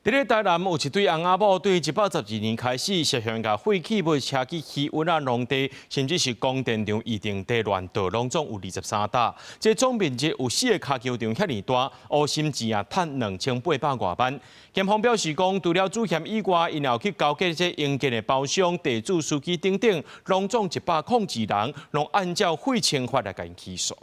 佇咧台南有一對翁仔某，對112年開始涉嫌共廢棄物車去魚塭仔農地，甚至是光電場預定地亂倒，攏總有23擔。這總面積有四个跤球場遐爾大，烏心錢啊趁2800外萬。檢方表示講，除了主嫌以外，𪜶有去勾結這營建的包商、地主、司機等等，攏總102人，攏按照廢清法來共𪜶起訴。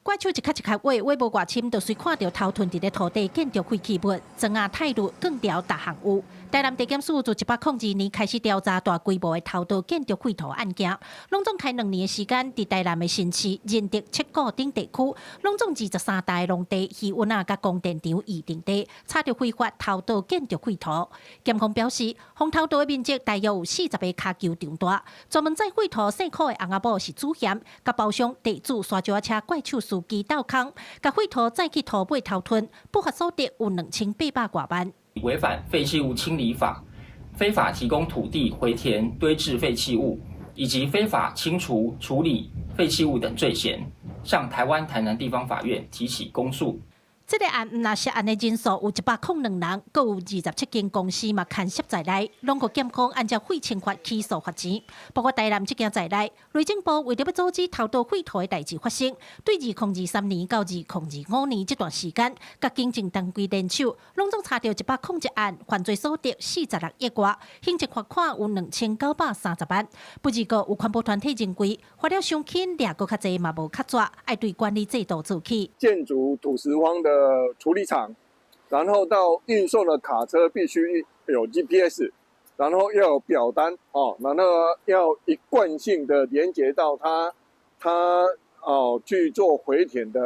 怪手一卡一卡挖，挖無偌深，就隨看著偷吞佇咧土地建築廢棄物，磚仔、泰銳、鋼條，逐項有。台南地檢署自102年開始調查大規模的偷倒建築廢土案件，攏總開兩年的時間，佇台南的新市、仁德、七股等地區，攏總23擔的農地、魚塭仔佮光電場預定地，查著非法偷倒建築廢土。檢方表示，予偷倒的面積大約有40個跤球場大，專門載廢土卸庫的翁仔某是主嫌，佮包商地主沙石車怪手司機鬥空，共廢土載去土尾偷吞，不法所得有2800外萬。違反廢棄物清理法，非法提供土地回填堆置廢棄物，以及非法清除處理廢棄物等罪嫌，向台灣台南地方法院提起公訴。這个案毋但涉案的人數有102人，閣有27間公司嘛牽涉在內，攏予檢方按照廢清法起訴罰錢。包括台南這件在內，內政部為著欲阻止偷倒廢土的代誌發生，對2023年到2025年這段時間，佮警政單位聯手，攏總查著101案，犯罪所得46億外，行政罰款有2930萬。不過有環保團體認為，罰了傷輕，掠閣較濟嘛無較濟，愛對管理制度做起。建築土石方的處理廠，然後到運送的卡車必須有 GPS，然後要有表單哦，然後要一貫性的連接到他去做回填的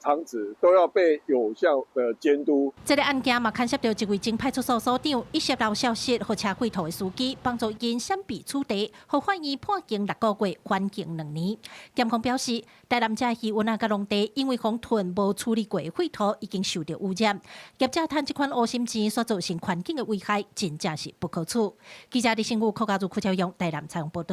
場址，都要被有效的監督。這个案件嘛，牽涉著一位前派出所所長，伊洩漏消息，予車廢土的司機幫助𪜶閃避處罰，予法院判刑6個月，緩刑2年。檢方表示，台南這魚塭仔佮農地，因為予吞無處理過的廢土，已經受著污染。業者趁這款烏心錢所造成環境的危害，真正是不可取。記者李新武、柯家如、柯超勇台南採訪報導。